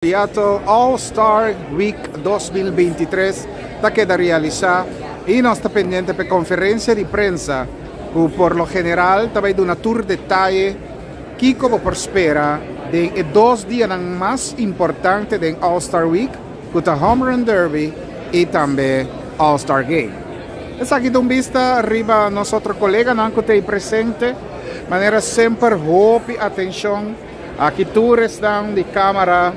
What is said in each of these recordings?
Seattle All Star Week 2023 ta keda realisa y nos ta pendiente p'e conferencia di prensa cu por lo general ta bay duna tur detaye kico bo por spera den e dos dianan mas importante den All Star Week cu ta Home Run Derby y tambe All Star Game. Esaki ta un bista riba nos otro coleganan cu ta ey presente. Manera semper hopi atencion. Aki tur esnan di camara,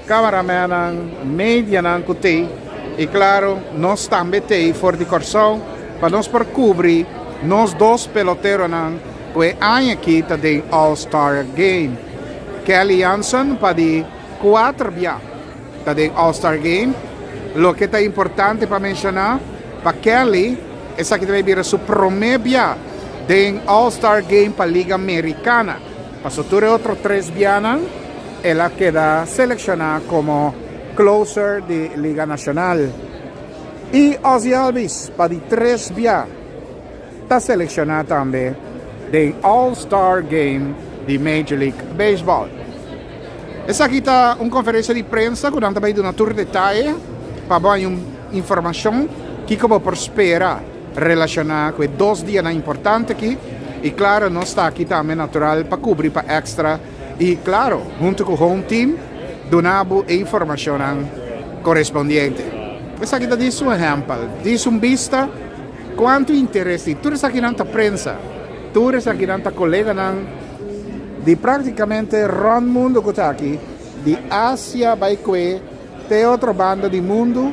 camaramennan, medianan cu tey y claro nos tambe tey for di Corsou pa nos por cubri nos dos peloteronan cu e aña aki ta den All Star Game. Kelly Jansen pa di cuater bia ta den All Star Game. Loke ta importante pa menciona pa Kelly esaki ta bay bira su prome bia den All Star Game pa Liga Mericana. Paso tur e otro tres bianan el a keda selekshoná komo closer di Liga Nashonal. I Ozzie Albies pa di tres bia ta selekshoná tambe den All Star Game di Major League Baseball. Esaki ta un konferensia di prensa ku nan ta bai duna tur detaye pa bo haña un informashon kiko bo por spera Relashoná ku e dos dianan importante aki i klaro nos ta aki tambe natural pa kubri pa Extra i klaro huntu ku Home Team duna bo e informashonnan korespondiente. Esaki ta djis un ehèmpel, djis un bista kuantu interes tin. Tur esakinan ta prensa, tur esakinan ta koleganan di praktikamente rònt mundu ku ta aki, di Asia bai kue Te otro banda di mundu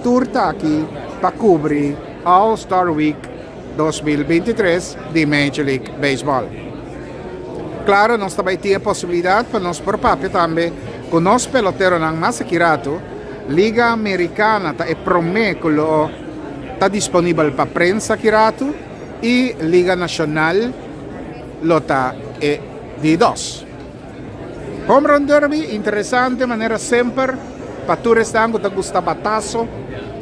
tur ta aki pa kubri All Star Week 2023 di Major League Baseball. Klaro nos ta bai tin e posibilidat pa nos por papia tambe ku nos peloteronan mas aki ratu. Liga Americana ta e promé ku lo ta disponibel pa prensa aki ratu i Liga Nashonal lo ta e di dos. Home Run Derby, interesante manera semper pa tur esnan ku ta gusta bataso,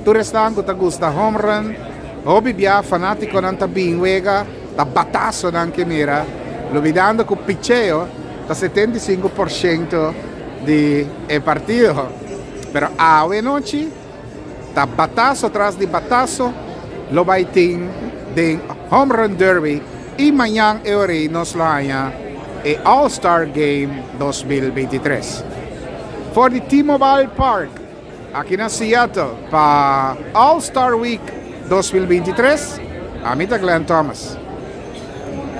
tur esnan ku ta gusta home run. Hopi bia fanatikonan ta bin wega ta batasonan ke mira, lubidando ku picheo ta 75% di e partido. Pero awe nochi ta bataso tras di bataso lo bai tin den Home Run Derby y mañan e ora nos lo haña e All Star Game 2023. For di T-Mobile Park aki na Seattle pa All Star Week 2023, ami ta Glenn Thomas.